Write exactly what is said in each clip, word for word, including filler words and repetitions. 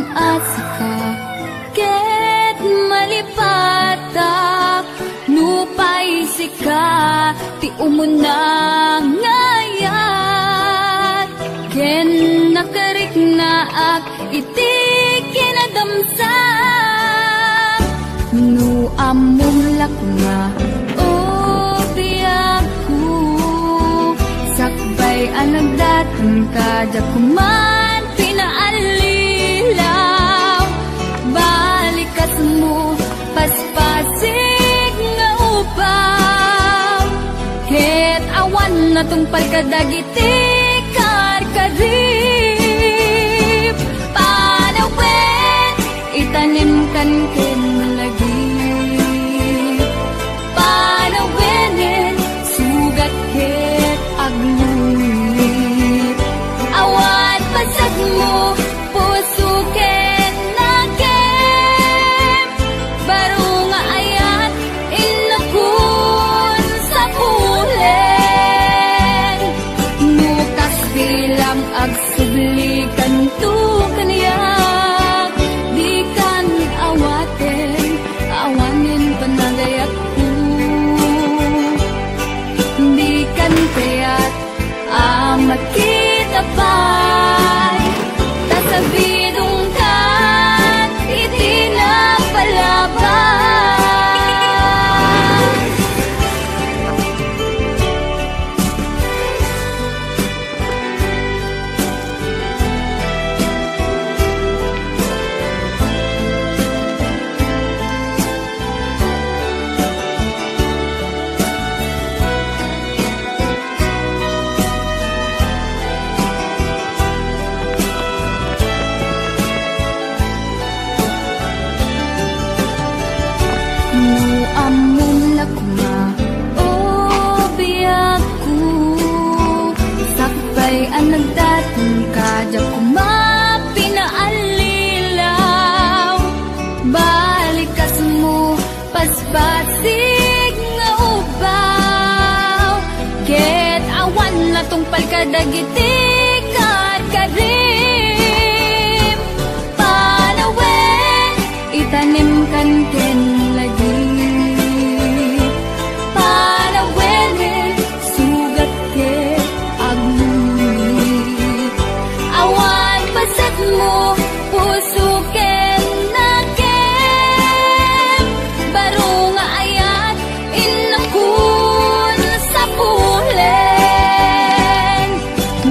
a sika ket malipatak, nupay sika ti umuna nga ayat, ken nakariknaak iti kinadamsa. No ammom la koma, o biagko, sakbay a nagdaton ka, diak man pinaallilaw. Balikasmo, paspasig nga ubaw, ket awan natungpal kadagiti karkarib. Panawen, itanemkan ken lagip. Panawenen, sugat ket aglungit. Awan pasekmo, puso ken nakem. Baro nga ayat, innakon sapulen. No kas bilang ag- Sublikanto kaniak, dikan awaten, awanen panagayatko. Dikan kayat a makita pay, ta sabidongkan iti napalabas. No ammom la koma, o biagko, sakbay a nagdaton ka, diak koma pinaallilaw. Balikasmo, paspasig nga ubaw, ket awan natungpal kadagiti karkarim. Panawen, itanemkan ken lagip. Panawenen, sugat ket aglungit. Awan pasekmo, puso ken nakem. Baro nga ayat, innakon sapulen.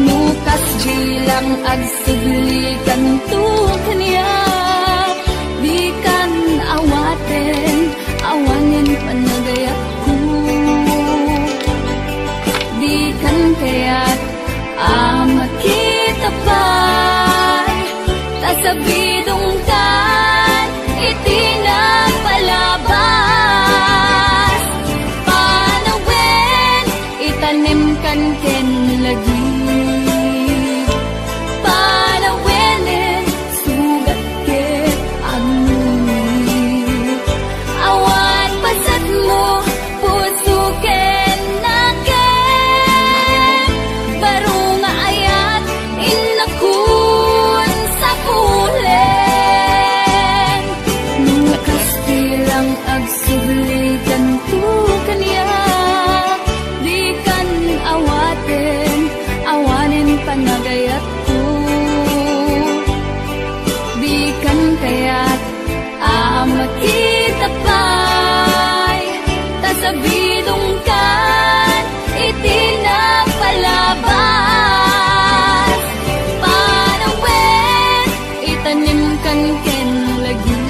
No kasdiay lang ag- Sublikanto kaniak, dikan awaten, awanen panagayatko. Dikan kayat a makita pay, ta sabidongkan iti napalabas. Panawen, itanemkan ken lagip. Panawenen, sugat ket aglungit. Awan pasekmo, puso ken nakem. Baro nga ayat, innakon sapulen. No kasdiay lang ag- Sublikanto kaniak, dikan awaten, awanen panagayatko. Dikan kayat a makita pay, ta sabidongkan iti napalabas. Panawen, itanemkan ken lagip.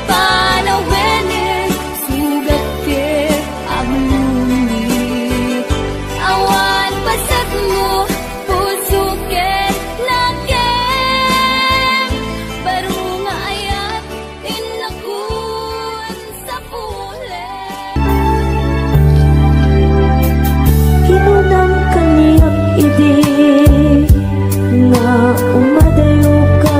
Panawenen, sugat ket aglungit. Awan pasekmo, puso ket nakem. Baro nga ayat, innakon sapulen. Kinunam kaniak idi nga umadayoka,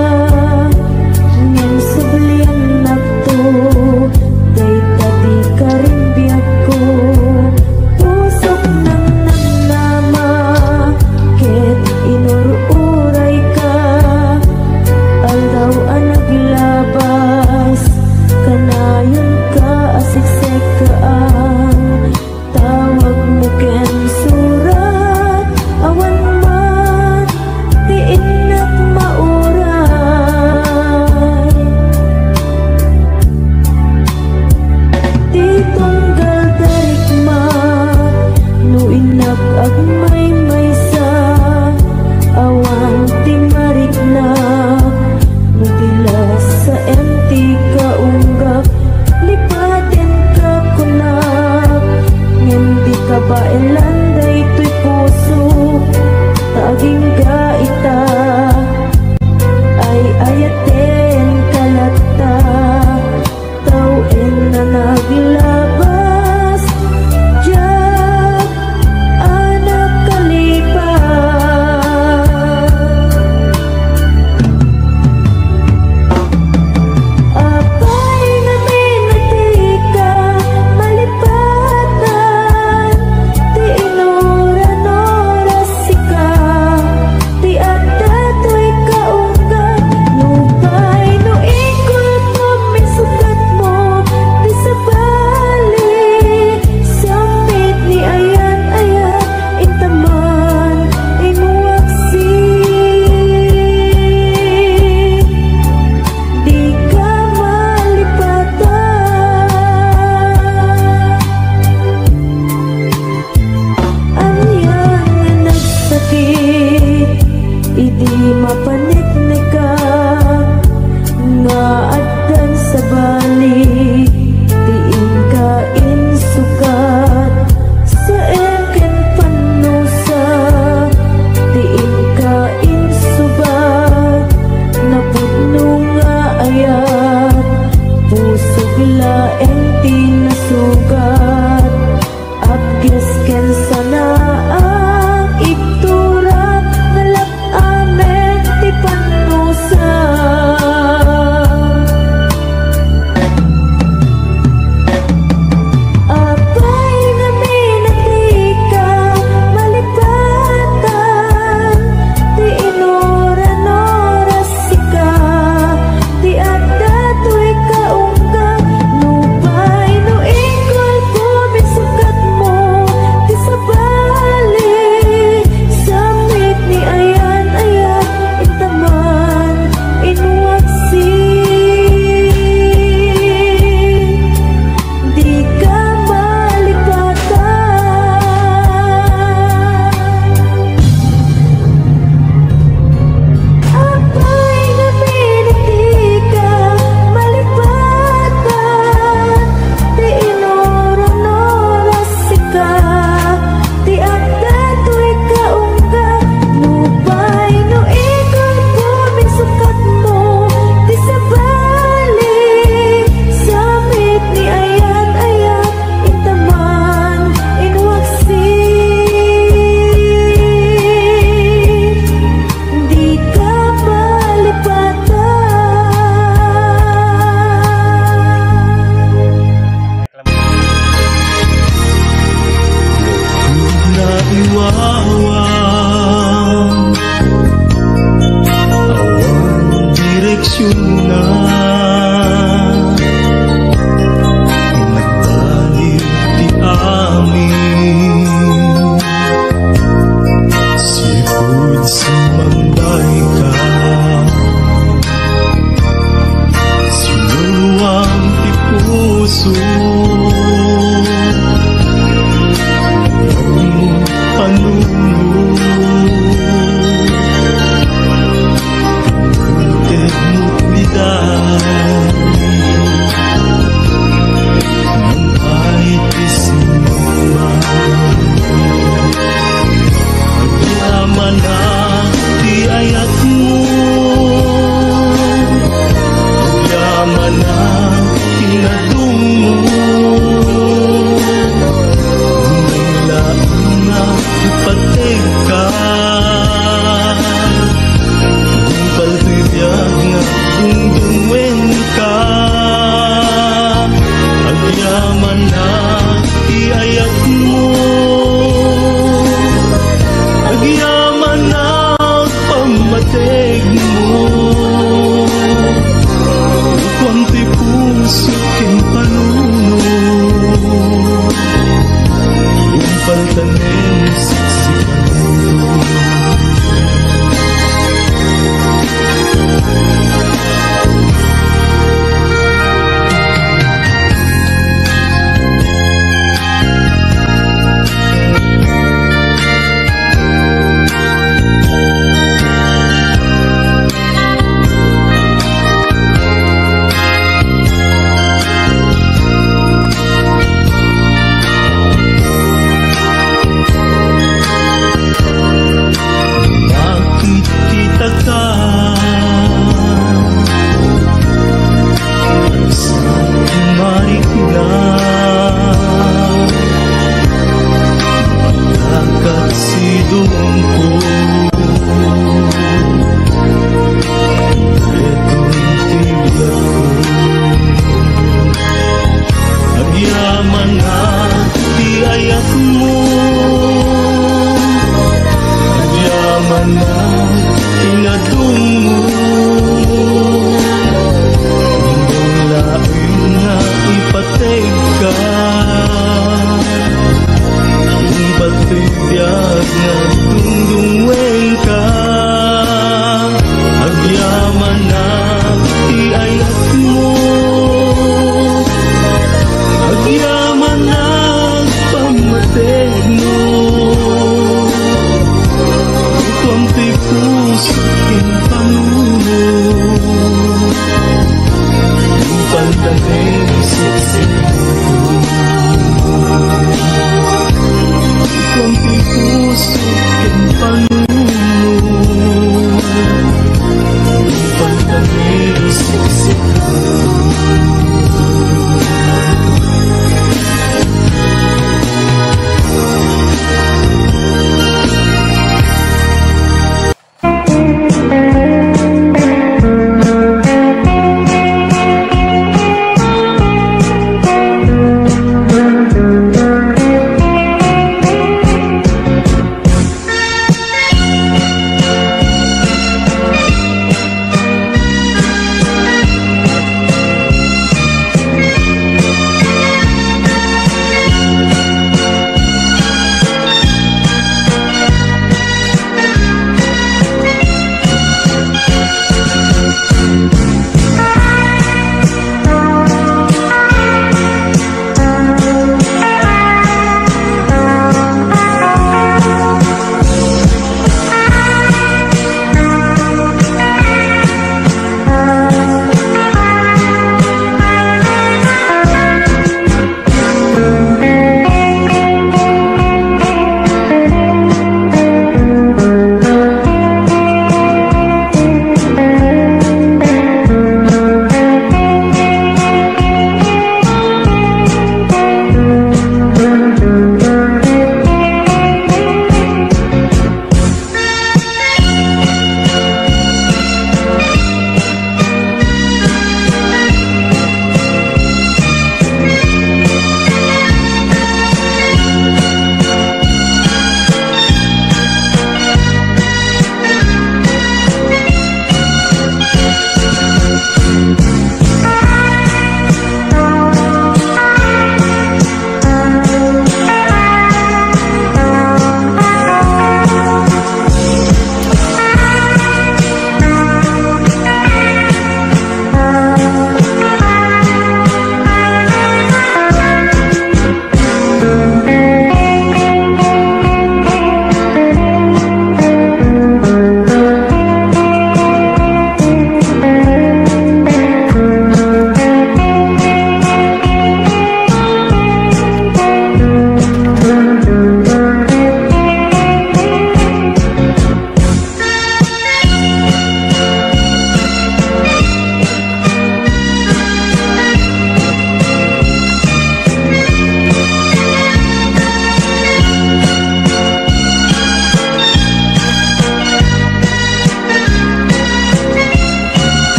Siuna.